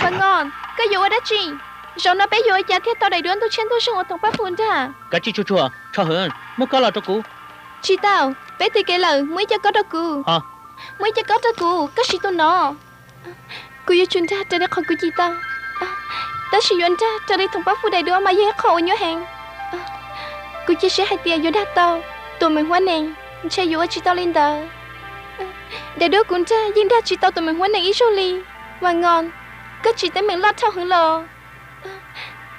Mas Ngos, koj yuav ua dab tsi? Zaum no peb yuav ua cas thiaj tau daim duab ntuj tshiab ntuj zeeg uas Thoom Paj Fum nrag? Kav tsij tsuag tsuag, Tsho Hwm, muab koj los rau kuv. Tsis tau, peb twb kev lawm, muaj ib co koj rau kuv. Muaj ib co koj rau kuv, koj siv tus no. Kuv yuav tsum nrag raws li qhov kuv cim tau, tab sis yuav nrag raws li Thoom Paj Fum daim duab mas yog ib qho uas nyuaj heev. Kuv cia siab hais tias yuav dag tau Tuam Meem Huab Nees, ntshe yuav ua tsis tau li ntawd. Daim duab kuv nrag yeej dag tsis tau Tuam Meem Huab Nees ib zaug li. Mas Ngos, koj tsim teeb meem loj dhau heev los.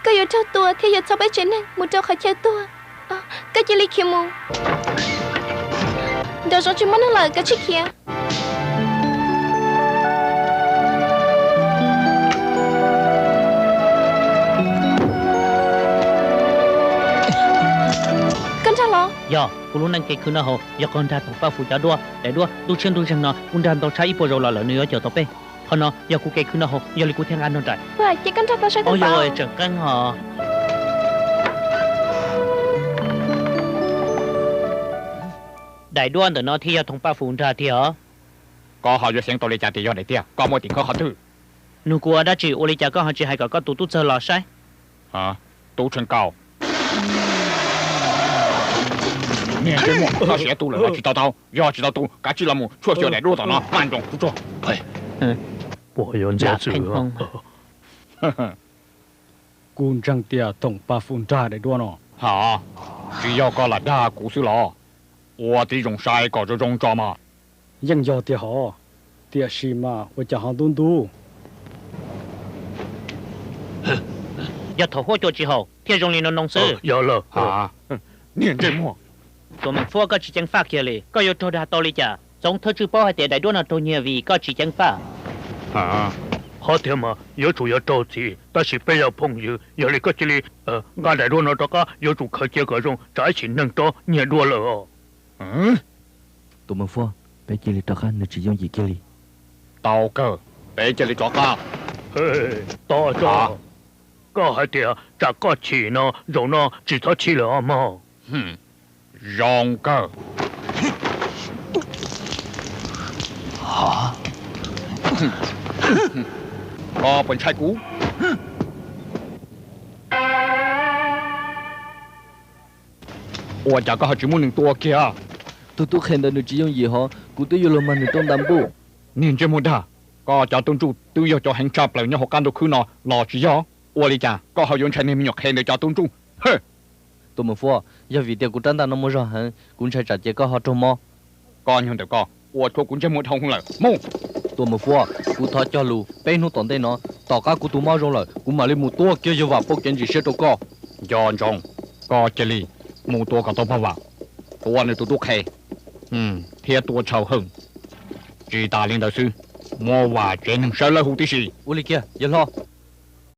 Koj yuav raug tua thiab yuav txhoj peb tsev neeg mus rau qhov chaw tuag. Koj cia li khiav mus. Nraum zoov tsis muaj neeg lawm, kav tsij khiav. Koj nrag los? Yog, kuv lub neej kev khwv noj haus yog qhov nrag Thoom Paj Fum cov duab. Daim duab ntuj tshiab ntuj zeeg no kuv nrag ntau tshaj ib puas zaus los lawm nws yuav cawm tau peb. Qhov no yog kuv kev khwv noj haus, yog li kuv thiaj nqa nrog nraim. Ces koj nrag tau saib tau. Tseem qeeb os. Daim duab ntawm no thiaj yog Thoom Paj Fum nrag tiag os. Koj ho yuav xeev tau li cas tias yog daim tiag? Koj muaj tim khawb qhov twg? Nug kuv ua dab tsi? Ua li cas koj ho tsis hais kom koj tus tub txawg los saib? Tub Tsheej Kaus, niag ntsej muag, koj siav tu lawm los tsis tau tau? Yog tsis tau tu, kav tsij los mus tshuaj xyuas daim duab tom no, maj nroos tsuag tsuag. Kuv ntseeg tias Thoom Paj Fum nrag daim duab no. Ha, tsis yog koj lam dag kuv xwb los? Ua tib zoo saib kom zoo zoo tso mas. Yeej yog tiag hov, tiam sis mas ua cas ho ntub ntub? Yog thaum huab cua tsis haum thiaj zoo li no noo xwb. Yog lawm. Niag ntsej muag, Tuam Meem Fuab, koj tsis ceev faj kiag li, koj yuav raug dag tau li cas? Txoov thawj tswj paub hais tias daim duab no raug nyiag vim koj tsis ceev faj. Qhov tiag mas yuav tsum yog raug txim, tab sis peb yog phooj ywg, yog li koj cia li nqa daim duab no rov qab, yuav tsum khaws cia kom zoo, tsam ib sim neeg rov nyiag duab lawm os. Tuam Meem Fuab, peb cia li rov qab, nws tsis yooj yim kiag li. Tau kawg, peb cia li rov qab. Tos tso, koj hais tias tsam koj chim no, zaum no tsis txhob chim lawm os mog. Zoo kawg. Koj puas ntshai kuv? Ua cas koj ho tsis muab nws tua kiag? Tus tub qhe ntawd nws tsis yooj yim hov, kuv twb yuav luag mag nws rau ntas npuj. Niag ntsej muag dag, koj cov tub ntsuj twb yog cov heev tshaj plaws nyob hauv qab ntuj khwb no los tsis yog? Ua li cas koj ho yuav ntshai niag me nyuam qhe ntawd cov tub ntsuj? Tuam Meem Fuab, yog vim tias kuv rab ntaj no muaj zog heev, kuv ntshai tsam ces koj ho raug mob. Koj nyuag ntawm koj ua tshuav kuv ntsej muag dhau hwv lawm, mus. Tuam Meem Fuab, kuv thov cog lus, peb hnub tom ntej no, tom qab kuv tus mob zoo lawm, kuv mam li mus tua kiag yawg Vam pauj kev ntsim siab rau koj. Nco ntsoov, koj cia li mus tua kom tau pog Vam, tua nws tus tub qhe, thiab tua Tshaus Hwm. Tsis tas li ntawd xwb, muab Vam tsev neeg sawv lawv hu tib si. Ua li kiag yawg hlob.